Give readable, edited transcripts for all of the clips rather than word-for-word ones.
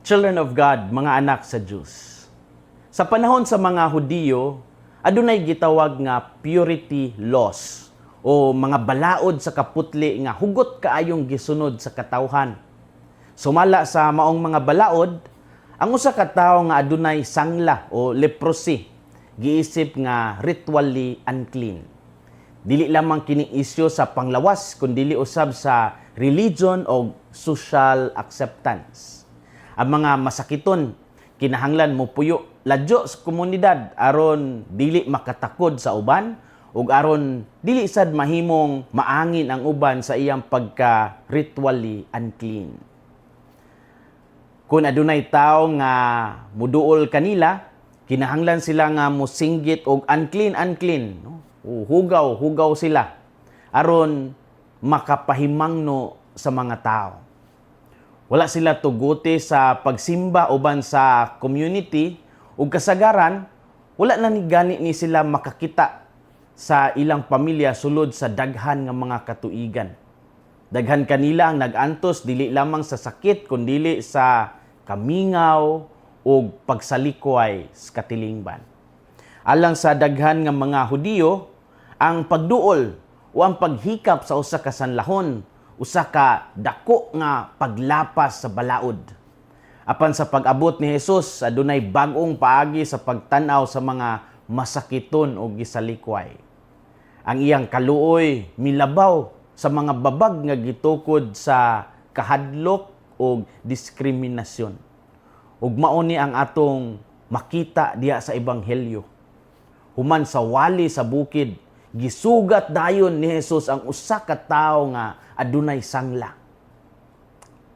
Children of God, mga anak sa Diyos. Sa panahon sa mga Hudiyo, adunay gitawag nga purity laws o mga balaod sa kaputli nga hugot kaayong gisunod sa katawhan. Sumala sa maong mga balaod, ang usa ka tawo nga adunay sangla o leprosy giisip nga ritually unclean. Dili lamang kini isyu sa panglawas kundili usab sa religion o social acceptance. Ang mga masakiton kinahanglan mopuyo ladyo sa komunidad aron dili makatakod sa uban ug aron dili sad mahimong maangin ang uban sa iyang pagka ritually unclean. Kung adunay tawo nga muduol kanila, kinahanglan sila nga mosinggit og "Unclean, unclean," no? O, "Hugaw, hugaw" sila aron makapahimangno sa mga tao. Wala sila tuguti sa pagsimba uban sa community ug kasagaran wala na ni gani ni sila makakita sa ilang pamilya sulod sa daghan nga mga katuigan. Daghan kanila ang nag-antos dili lamang sa sakit kundili sa kamingaw ug pagsalikway sa katilingban. Alang sa daghan nga mga Hudiyo, ang pagduol o ang paghikap sa usa ka sanlahon usa ka dako nga paglapas sa balaod. Apan sa pag-abot ni Jesus, adunay bag-ong paagi sa pagtan-aw sa mga masakiton o gisalikway. Ang iyang kaluoy milabaw sa mga babag nga gitukod sa kahadlok o diskriminasyon. Ug mao ni ang atong makita diha sa Ebanghelyo. Human sa wali sa bukid, gisugat dayon ni Jesus ang usa ka tawo nga adunay sangla.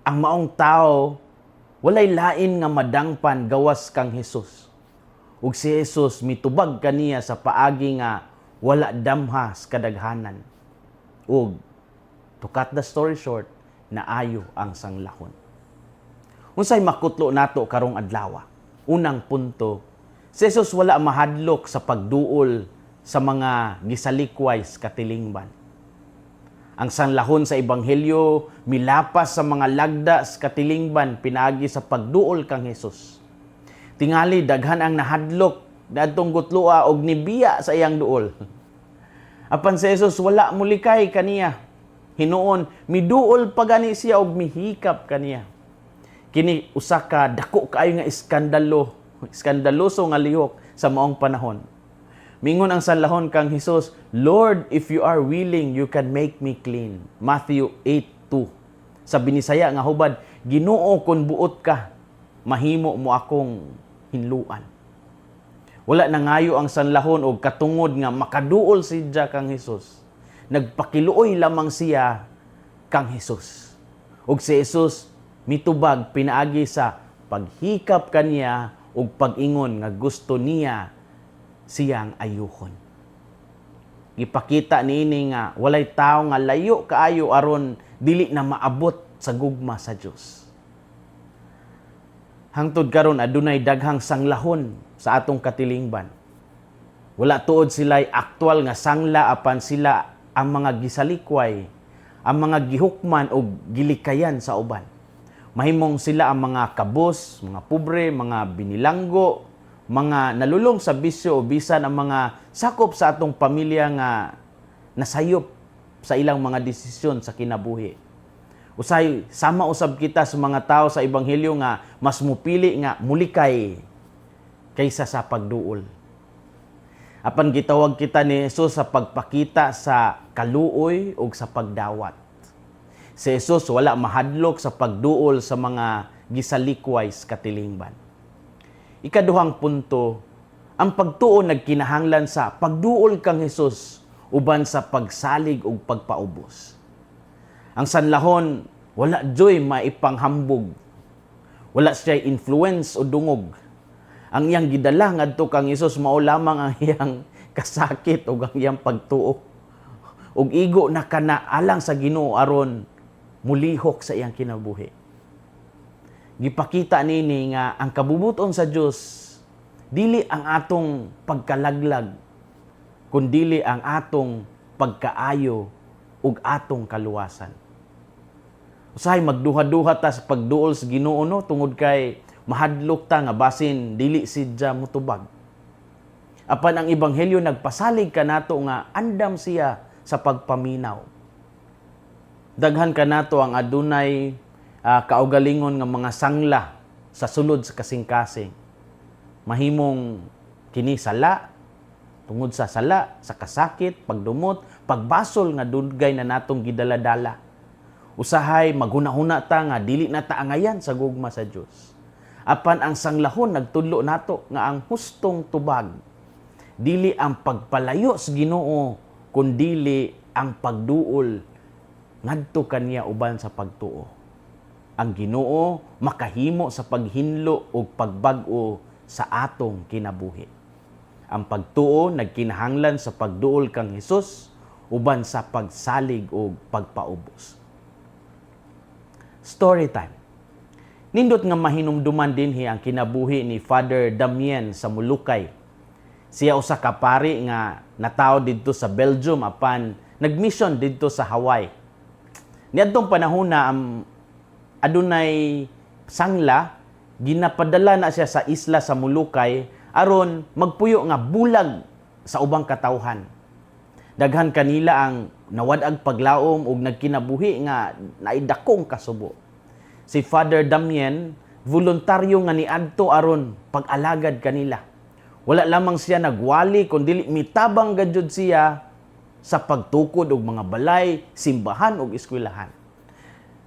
Ang maong tao walay lain nga madangpan gawas kang Jesus. Ug si Jesus mitubag kaniya sa paagi nga wala damha sa kadaghanan. Ug to cut the story short, naayo ang sanglahon. Unsay makutlo nato karong adlaw? Unang punto, si Jesus wala mahadlok sa pagduol sa mga gisalikway sa katilingban. Ang sanlahon sa Ebanghelyo milapas sa mga lagda sa katilingban pinaagi sa pagduol kang Jesus. Tingali daghan ang nahadlok niadtong gutloa og nibiya sa iyang duol. Apan si Jesus wala mulikay kaniya. Hinuon miduol pa gani siya og mihikap kaniya. Kini usa ka dako kaayo nga iskandalo, iskandaloso nga lihok sa maong panahon. Mingon ang sanlahon kang Jesus, "Lord, if you are willing, you can make me clean." Matthew 8:2. Sa Binisaya nga hubad, "Ginoo, kung buot ka, mahimo mo akong hinluan." Wala nangayo ang sanlahon og katungod nga makaduol siya kang Jesus. Nagpakiluoy lamang siya kang Jesus. Ug si Jesus mitubag pinaagi sa paghikap kaniya ug pag-ingon nga gusto niya siyang ayuhon. Gipakita niini nga walay tawo nga layo kaayo aron dili na maabot sa gugma sa Dios. Hangtod karon adunay daghang sanglahon sa atong katilingban. Wala tuod sila'y aktual nga sangla, apan sila ang mga gisalikway, ang mga gihukman o gilikayan sa uban. Mahimong sila ang mga kabos, mga pobre, mga binilanggo, mga nalulong sa bisyo o bisan ang mga sakop sa atong pamilya nga nasayop sa ilang mga desisyon sa kinabuhi. Usay sama usab kita sa mga tao sa ebanghelyo nga mas mupili nga mulikay kaysa sa pagduol. Apan gitawag kita ni Jesus sa pagpakita sa kaluoy ug sa pagdawat. Si Jesus wala mahadlok sa pagduol sa mga gisalikway sa katilingban. Ikaduhang punto, ang pagtuo nagkinahanglan sa pagduol kang Jesus uban sa pagsalig ug pagpaubos. Ang sanlahon wala joy maipanghambog. Wala siya influence o dungog. Ang iyang gidala ngadto kang Hesus mao lamang ang iyang kasakit ug ang iyang pagtuo. Ug igo na kana alang sa Ginoo aron mulihok sa iyang kinabuhi. Gipakita nini nga ang kabubuton sa Dios dili ang atong pagkalaglag, kundili ang atong pagkaayo ug atong kaluwasan. Usahay magduha-duha ta sa pagduol sa Ginoo, no, tungod kay mahadlok ta nga basin dili siya mutubag. Apan ang ebanghelyo nagpasalig kanato nga andam siya sa pagpaminaw. Daghan kanato ang adunay kaugalingon nga mga sangla sa sulod sa kasing-kasing. Mahimong kini sala, tungod sa sala, sa kasakit, pagdumot, pagbasol nga dugay na natong gidala-dala. Usahay maghuna-huna ta nga dili na ta angayan sa gugma sa Dios. Apan ang sanglahon nagtudlo nato nga ang hustong tubag dili ang pagpalayo sa Ginoo, kundili ang pagduol ngadto kaniya uban sa pagtuo. Ang Ginoo makahimo sa paghinlo ug pagbag-o sa atong kinabuhi. Ang pagtuo nagkinahanglan sa pagduol kang Hesus uban sa pagsalig ug pagpaubos. Story time. Nindot nga mahinumduman dinhi ang kinabuhi ni Father Damien sa Molokai. Siya usa ka pari nga natawo didto sa Belgium apan nagmission didto sa Hawaii. Niadtong panahon na ang adunay sangla, ginapadala na siya sa isla sa Molokai aron magpuyo nga bulag sa ubang katawhan. Daghan kanila ang nawad-ag paglaom ug nagkinabuhi nga naidakong kasubo. Si Father Damien, voluntaryo nga niadto aron pag-alagad kanila. Wala lamang siya nagwali kundi mitabang gayud siya sa pagtukod og mga balay, simbahan ug eskwelahan.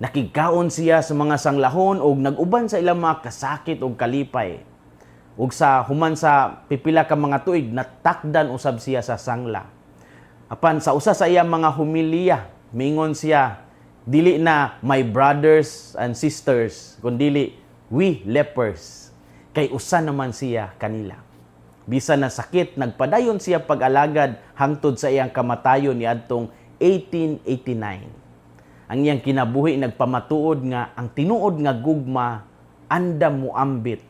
Nakigkaon siya sa mga sanglahon ug nag-uban sa ilang mga kasakit ug kalipay. Ug sa human sa pipila ka mga tuig, natakdan usab siya sa sangla. Apan sa usa sa iyang mga homilya, mingon siya, dili na "my brothers and sisters", kundili "we lepers". Kay usa naman siya kanila. Bisan na sakit, nagpadayon siya pag-alagad hangtod sa iyang kamatayon niadtong 1889. Ang iyang kinabuhi nagpamatuod nga ang tinuod nga gugma andam muambit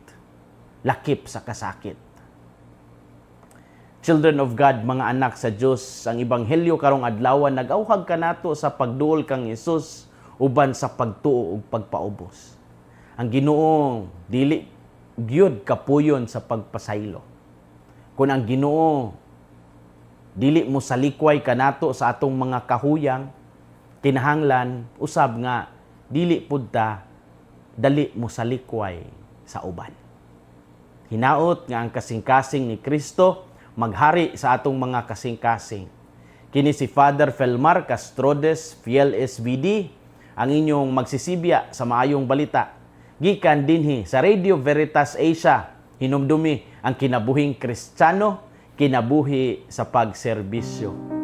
lakip sa kasakit. Children of God, mga anak sa Dios, ang ebanghelyo karong adlaw nag-awhag kanato sa pagduol kang Hesus uban sa pagtuo ug pagpaubos. Ang Ginoo dili gyud kapuyon sa pagpasaylo. Kung ang Ginoo dili mo salikway kanato sa atong mga kahuyang, kinahanglan usab nga dili pud ta dali mo salikway sa uban. Hinaot nga ang kasing-kasing ni Kristo maghari sa atong mga kasing-kasing. Kini si Father Felmar Castrodes, Fiel SVD, ang inyong magsisibya sa maayong balita. Gikan dinhi sa Radio Veritas Asia, hinumdumi ang kinabuhing Kristiyano, kinabuhi sa pagserbisyo.